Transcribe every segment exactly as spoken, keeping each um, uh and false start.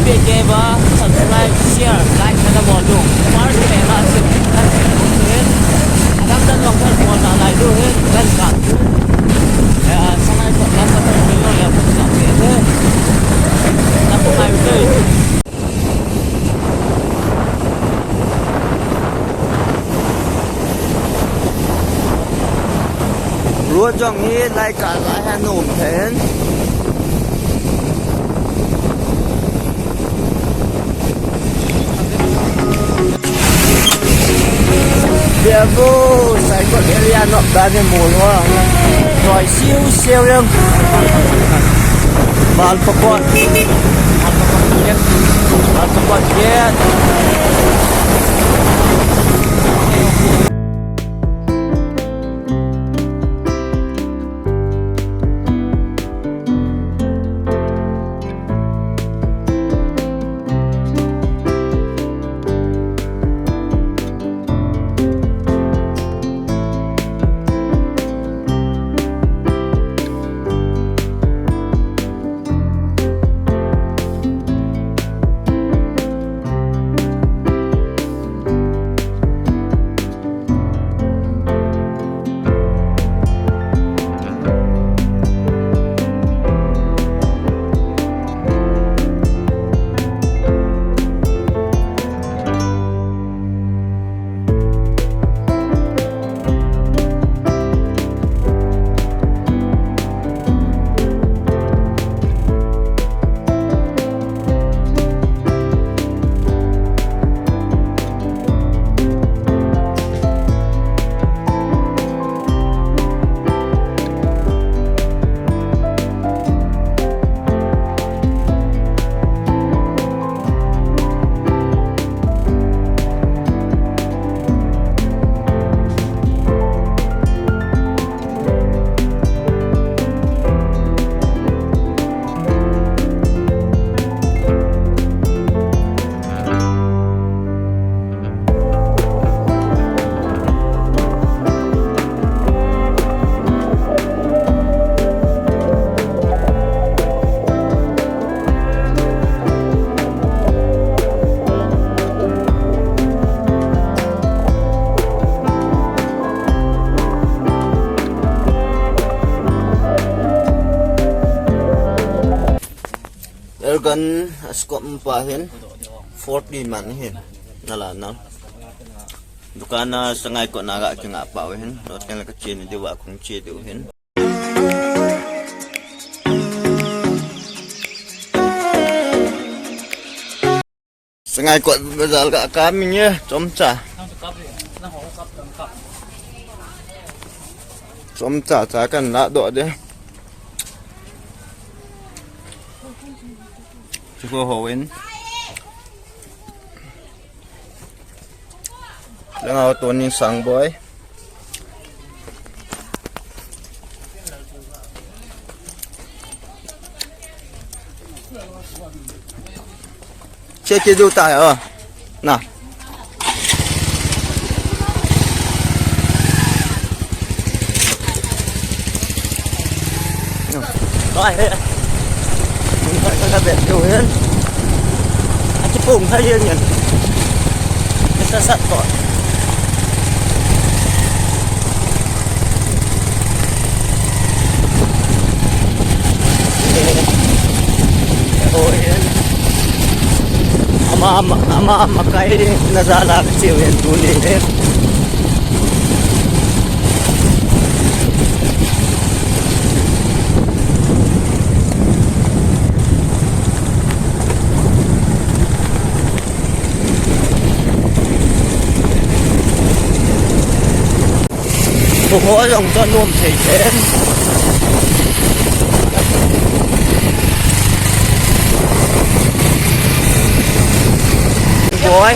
Kei ba, subscribe, share, like, na bol ding. First page a, subscribe, na bol ding. Adam dan long kan bol na lai ding, kan kan. Eh, sangai ko, na ko, na ko, na ko, na ko, na ko, na ko, na ko, Road jong hi lai ka lai han um hen. Devo, Saikot area not bad in Molwa. Roi siu siu yang. Bal pakot. Bal pakot yan. Ergan askop pa hin forty man hin nala na. Dukan a sangai ko naga kinga pa hin. Dot kan la ka chini diwa kung chi diu hin. Sangai kot bazar ka kap inge, chomcha. Chomcha cha kan la doh de. Chu ho ho in. Langa Tony Sangboi. Che ke jo ta hai, oh. Na. Rồi, hê. Điện thoại con ra biển nhiều hơn. À, cái phùng hay hơn nhỉ? Cái sát sát cỏ. Ôi. Ama, ama, ama, ama, kai na zala chiu yan tuni. Kho jong chu anom thei thei. Boy.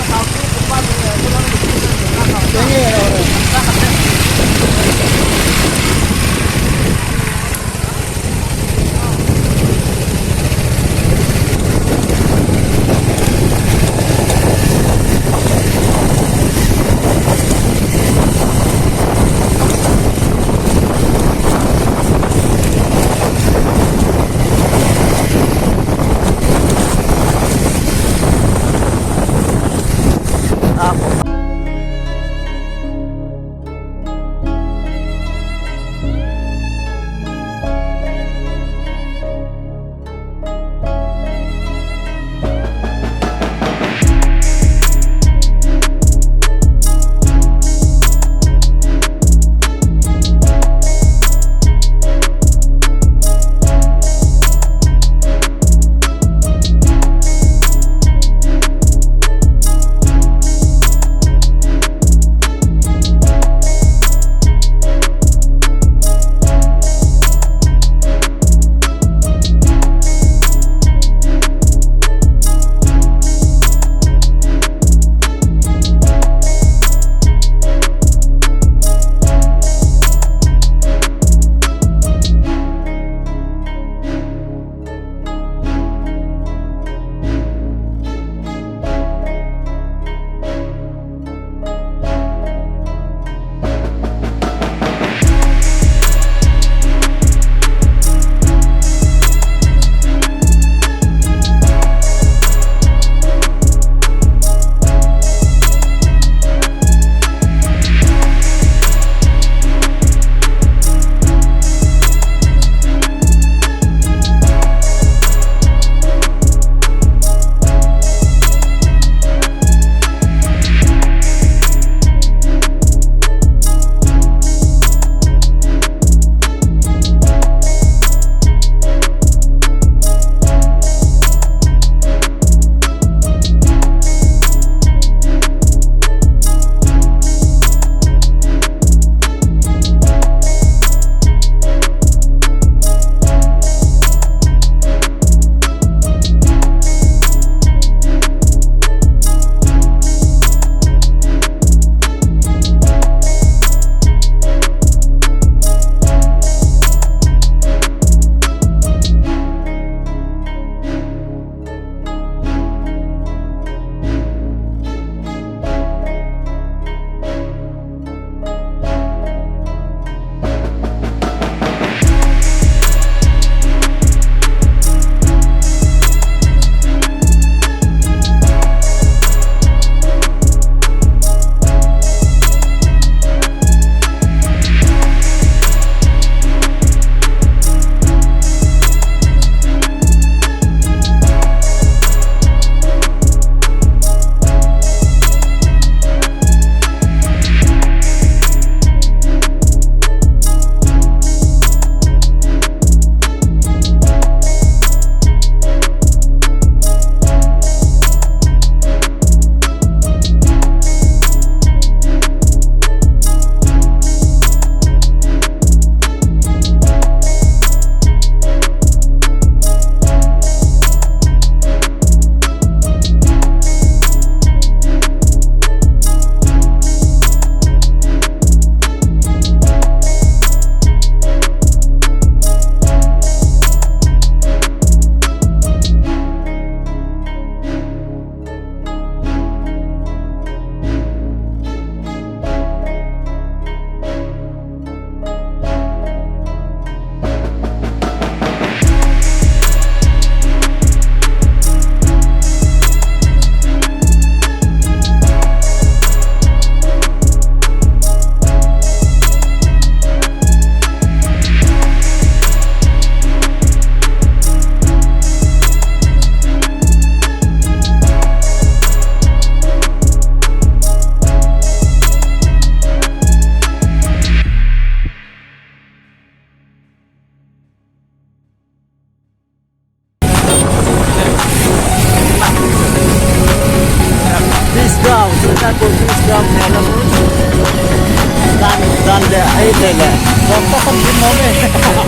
Jam ne la. Dan, dan le, ai te le. Jam ta sam din mo me.